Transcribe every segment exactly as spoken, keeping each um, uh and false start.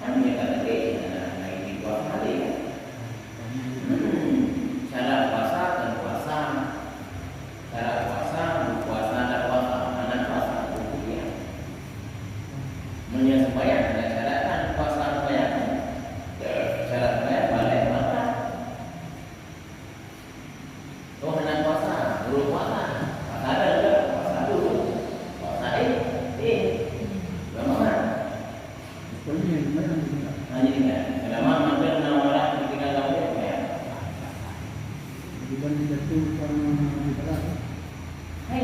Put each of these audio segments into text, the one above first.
Kan meunyoe ka lagèe nyan, na, na, di puasa hari, kan? Hmm, syarat puasa kan puasa. Syarat puasa, puasa ada puasa, hana puasa, bukan dia. Meunyoe sembahyang ada syarat kan puasa sembahyang. Syarat sembahyang balèk mata. Hai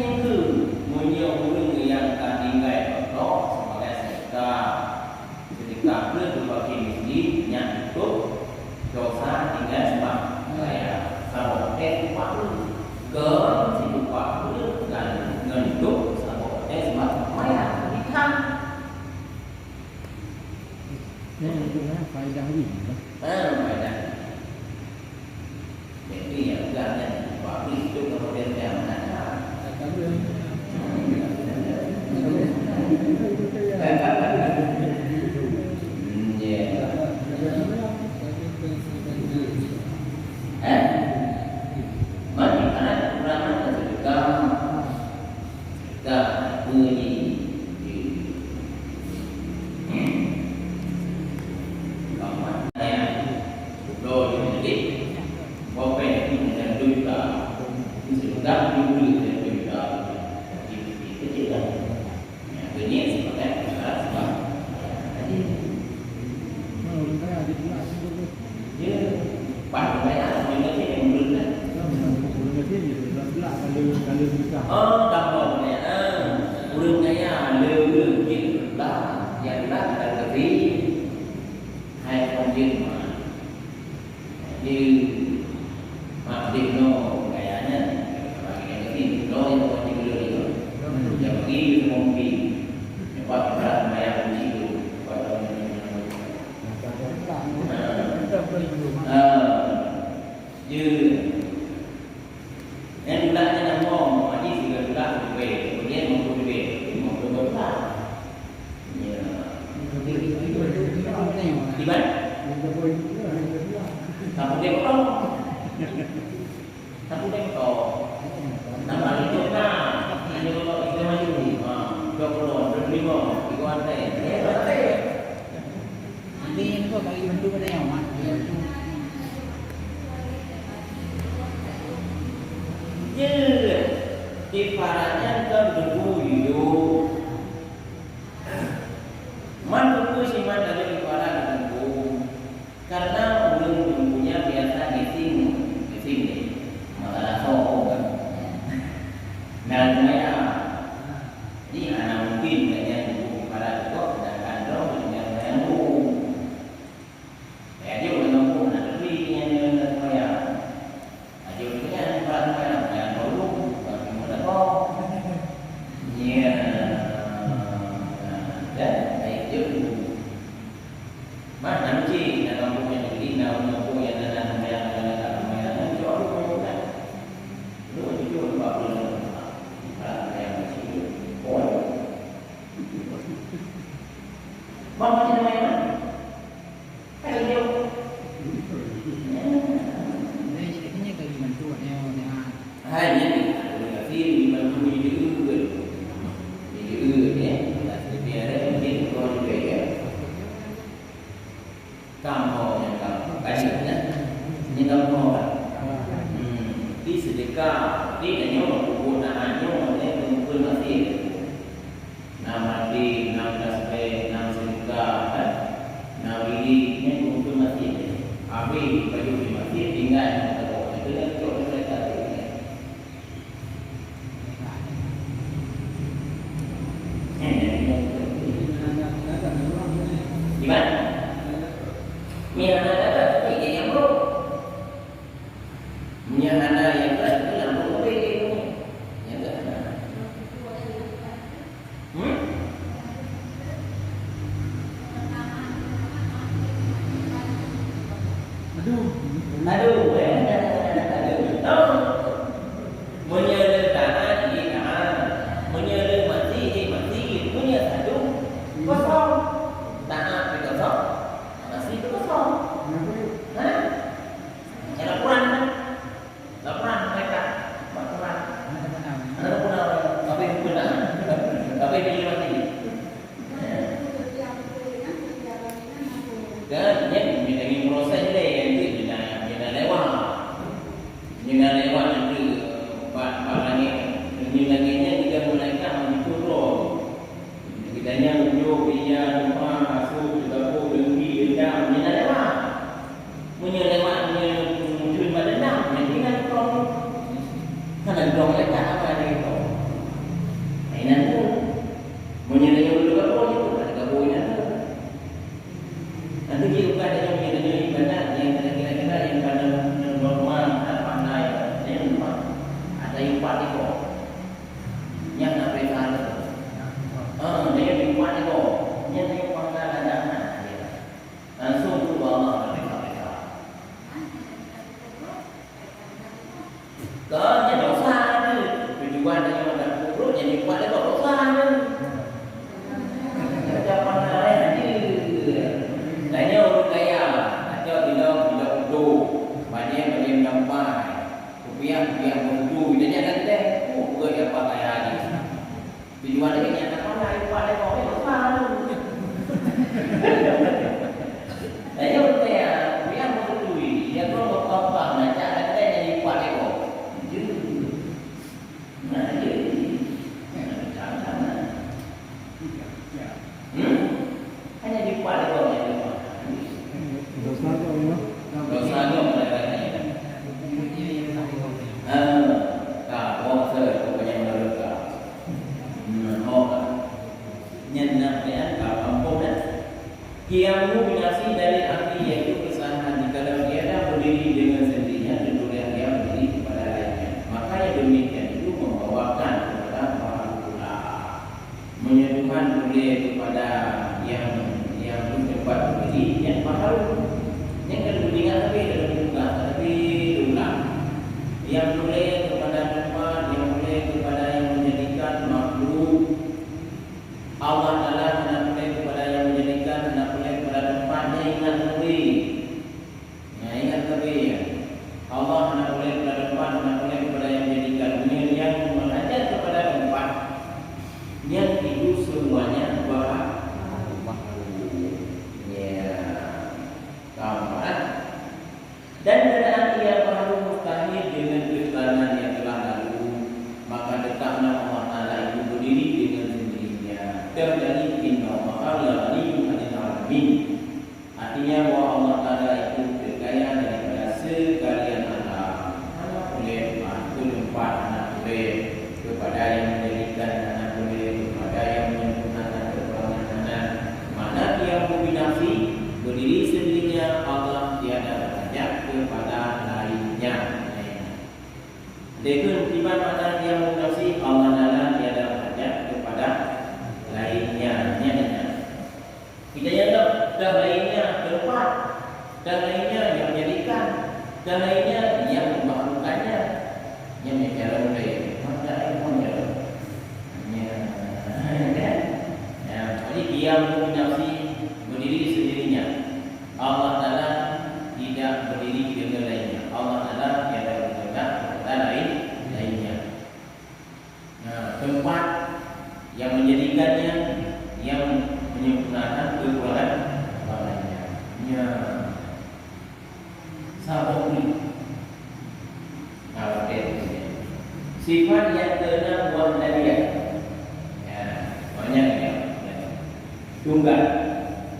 nyang keu, meunyoe ureuëng nyang ka tinggai peutrok sibagai seudeukah, seudeukah keu bak miskin, nyan teutup dosa tinggai seumah raya. Saboh teh tupak ureuëng, kon situpak ureuëng dan ngon teutup saboh teh seumah raya. Ikan. Nyan itu lah faedah ni. Ah, faedah. Jadi, ya, udah, kan? Wah, itu kemudian yang mana? Hmm, ya. Eh? Mati, anak, kurang, anak, sedekah. Ya, pan payah, ureueng gasien nyang ureueng kan. Ureueng gasien nyang ureueng kan. Oh, gampông, ya. Ureueng kaya, le ureueng jeuet lah, nyang lah ureueng gasien. Hai ureueng jeuet mah. Jeuet. Mak deh no kaya nyan. Bagi nyang gasien, no nyang ureueng jeuet le. Nyang bagi ureueng mungkin. Nyang buat berat mayang uji tu. Buat orang yang Ah. Ya. Yang tulak ni nak ngomong, ngaji sehingga tulak lebih. Kemudian mampu lebih. Mampu berubah. Ya. Di mana? Kamu dia potong. Satu bengkok. Nama itu kan? Itu, itu maju. Ha, dua puluh, dua puluh lima, tiga rantai. Eh, rantai. Nanti yang tu bagi bantu pada yang mak. Jeuet. Ibaratnya kan debu hidup. Man buku siman ada ibarat debu. Karena ureueng Teungku nyan biasa ngising, ngising deh, masalah soe kan. Dan maya, jadi hana mungkin gobnyan jipeubuet para teukok, sedangkan droe gobnyan meunan bu. Kaya jeuet ureueng gampông na teubi nyan ngon sembahyang. Ajo nyan, ban, ban, ban, ban, ban, ban, ban. Ya. Dan, baik, jom. Mak, nanti, nak kampung yang negeri, nak kampung yang tanah, yang tanah, yang tanah, yang tanah, yang tanah. Lu jujur, empat puluh lima. Empat puluh lima. Oh. Mak, macam mana, Mak? Hai, nyan. Hai, nyan. Ureueng gasien dibantu jideuet. Jideuet, ya. Nah, seperti ada mungkin orang juga, ya. Kamoe nyang kamoe. Kaji, ya. Nyang kamoe, kan? Hmm. Di sedekah. Di nyoe, buku na nyoe, ya, kumpul masih. Na maté, na tasbeh, na seudeukah, eh? Na wirid, nyan keubeutôi masjid. Habéh jipajoh di masjid, tinggai lam tabok. Itu nyan cok di mereka tu, ya. Di mana? Ni anak ada, tapi dia yang buruk. Meunyoe hana nyang ka, itu lam buku B K ni. Nyang ka hana. Hmm? Aduh. Aduh, eh. Kalau malaikat apa ada itu? Inan tu. Meunyoe tanyoe ureueng gabung itu, ada gabung inan tu. Nanti dia bukan tanyoe, meunyoe tanyoe ibadat, yang kira-kira yang kana normal, tak pandai, yang lupa. Ada yang empat ekor. Yang nak perintah tu. Ah, dia yang empat ekor. Yang dia pandai ada anak dia. Langsung tu Allah nak perintah-perintah. Kan, nyan dosa tu. Tujuan tanyoe dak peubuet, nyan dibuat lé dosa tu. Macam mana, eh, je. Tanyoe ureueng kaya, tanyoe bilong, bilong untông, bajèe, bajèe meulampai, kupiah, kupiah meutuju, tanyoe dak teuntèe, oh, peugöt dia pakaian ni. Tujuan lagèe nyan, apa lah, lipat lé kau, eh, dosa tu. Tanyoe teuntèe, ah, kupiah meutuju, dia tu meupampang, macam dak teuntèe jadi lipat lé kau. Jeuh. Nah, jadi, nah, macam-macam lah. Hmm? Hanya di kuat dia kau yang lupa. Dosa kau, ya? Dosa kau, mereka tanya. Ah, tak, bohong saya, kau punya menurut kau. Hmm, oh, nyan nak, ya, kau kampung dah. Qiyamuhu binafsihi dalil akli, yaitu kesabaran jikalau tiada berdiri dengan sendirinya, tentulah dia berdiri kepada lainnya. Maka yang demikian itu membawakan kepada baharu pula. Meunyoe Tuhan boleh kepada yang, yang tempat berdiri, yang baharu. Yang kan ingat tapi dalam buka, tapi diulang. Yang boleh kepada tempat, yang boleh kepada yang menjadikan makhluk. Allah Taala hana boleh kepada yang menjadikan, hana boleh kepada tempat, nyan ingat teubi. Nyan ingat teubi, ya. Allah hana boleh kepada tempat, hana boleh kepada yang menjadikan. Meunyoe yang menghajat kepada tempat, nyan itu semuanya bah-, ya. Keempat, dan keadaan ia baharu mustahil dengan keterangan yang telah lalu, maka tetaplah Allah Taala itu berdiri dengan sendirinya. Dan dari inna Allah la ghaniyyun 'anil 'alamin. Artinya bahwa Allah Taala itu terkaya daripada sekalian alam. Hana boleh bertempat, hana boleh kepada yang menjadikan, hana boleh kepada yang menyempurnakan kekurangan, hana. Makna qiyamuhu binafsihi, berdiri sendirinya Allah tiada berhajat kepada lainnya. Deungon kiban makna qiyamuhu binafsihi, Allah Taala tiada berhajat kepada lainnya. Nyan, nyan. Kita nyang dah, dah lainnya tempat, dah lainnya yang menjadikan, dah lainnya yang membaharukannya. Nyan cara mulai. Maka ilmu nyan. Ya, kan? Ya, jadi qiyamuhu binafsihi, berdiri sendirinya. Allah Taala tidak berdiri dengan lainnya. Allah Taala tiada berkehendak kepada lain, lainnya. Nah, tempat yang menjadikannya, yang menyempurnakan kekurangan lainnya. Ya. Saboh ni. Nah, oke. Sifat yang keenam, wahdaniyah. Ya, banyak ya. Tunggal.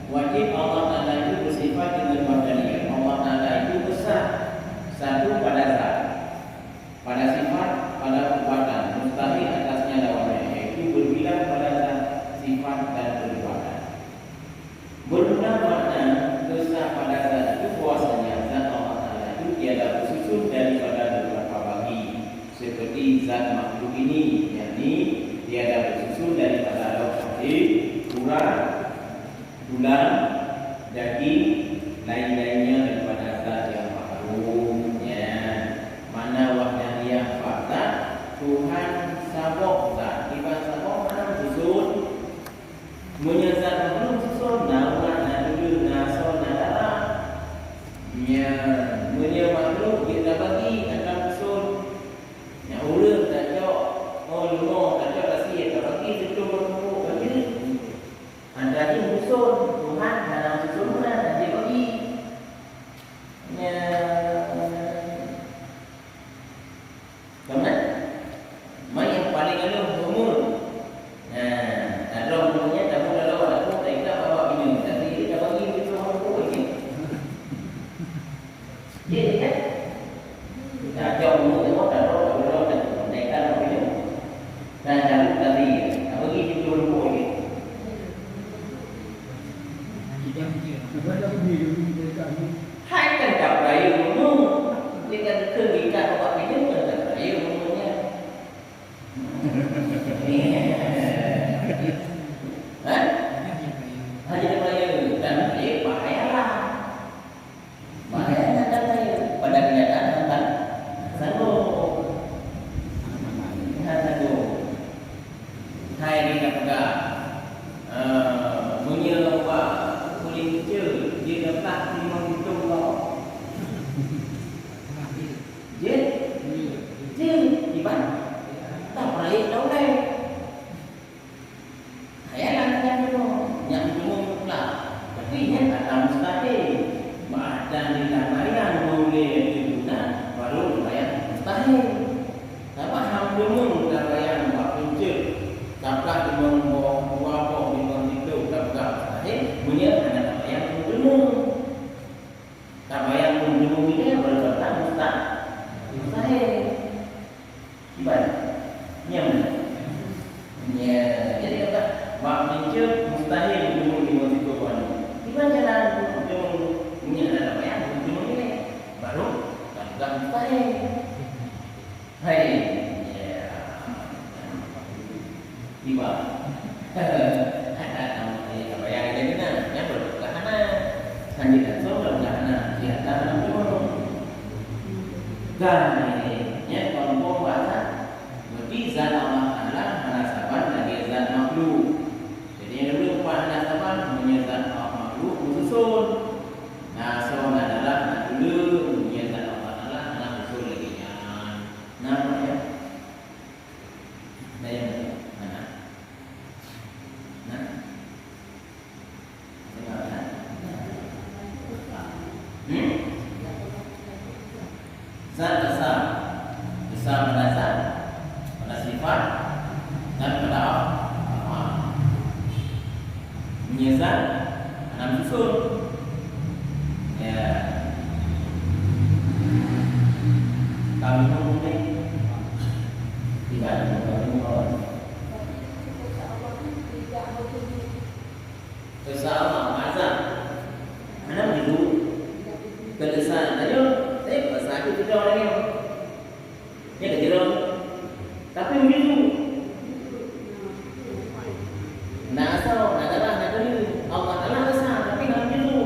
Wajib Allah Taala itu bersifat dengan wahdaniyah. Allah Taala itu esa, satu pada zat, pada sifat, pada perbuatan. Mustahil atasnya lawannya, yaitu berbilang pada zat, sifat, dan perbuatan. Bermula makna esa pada zat itu bahwasanya zat Allah Taala itu tiada bersusun daripada beberapa bagi, seperti zat makhluk ini, yakni tiada bersusun daripada lauh mahfuz, urat, tulang, daging, lain-lainnya daripada zat yang makhluk. Ya. Makna wahdaniyah bak zat, Tuhan saboh zat. Kiban saboh makna bersusun. Meunyoe zat makhluk susun, na urat, na tulang, na asoe, na darah. Nyan, meunyoe makhluk jeuet tabagi, na ka susun. Nyan ureueng tacok, oh, leumo tacok, tasie tabagi, seutung meutumpôk bagi. Hana jih susun, Tuhan hana susun meunan, hana jibagi. Nyan. Ka meunan? Ma nyang paleng aneuëk umur. Nah, tadroe umur nyan, tamu lalu anakku, taingat babah bineung, tapi dia dah bagi beutôi ureueng tuha nyan. Ya, ya. Dah mustahil. Hai. Ya. Tiba. Ada nama dia, apa yang dia kena? Yang berbuka hana. Kan dia tak tahu berbuka hana. Dia tak tahu. Kan ini, ya, kalau bahasa, berarti zat Allah Taala hana saban lagèe zat makhluk. Jadi, nyang dulu empat hana saban, meunyoe zat Allah makhluk, meususun. Na asoe, na darah, na tuleueng, meunyoe zat Allah Taala hana meususun lagèe nyan. Na apa ya? Na nyang mana? Na? Ada mana? Hmm? Zat esa. Esa pada zat, pada sifat, dan pada apa? Meunyoe zat, hana meususun. Ya. Kamu mungkin tidak mau. Insya Allah, azab. Hana begitu. Keulesan aja, tapi pasal itu kita orang yang. Ya, kejero. Tapi begitu. Na asoe, na darah, na tuleueng. Allah Taala esa, tapi hana begitu.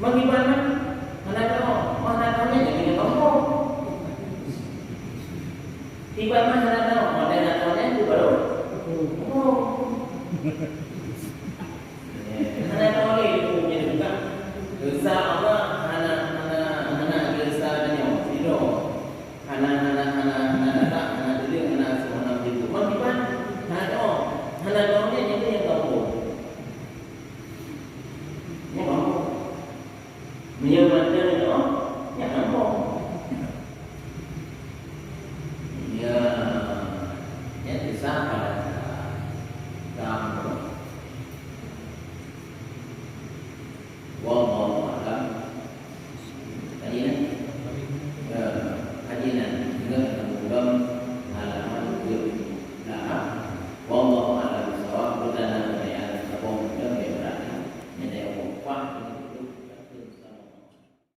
Bagaimana? Hana tahu. Mana tahunya jadi kampung. Tiba mah hana tahu, model hana tahu nyan tu baru. Oh. Hana tahu lé hukum nyan bukan. Dosa Allah hana, hana, hana dosa tanyoe, sidroe. Hana, hana, hana, hana dapat, hana tuleueng, hana asuh, hana begitu. Bagaimana? Hana tahu. Hana tahu nyan jadi nyang kampung. Nyang kampung. Meunyoe mata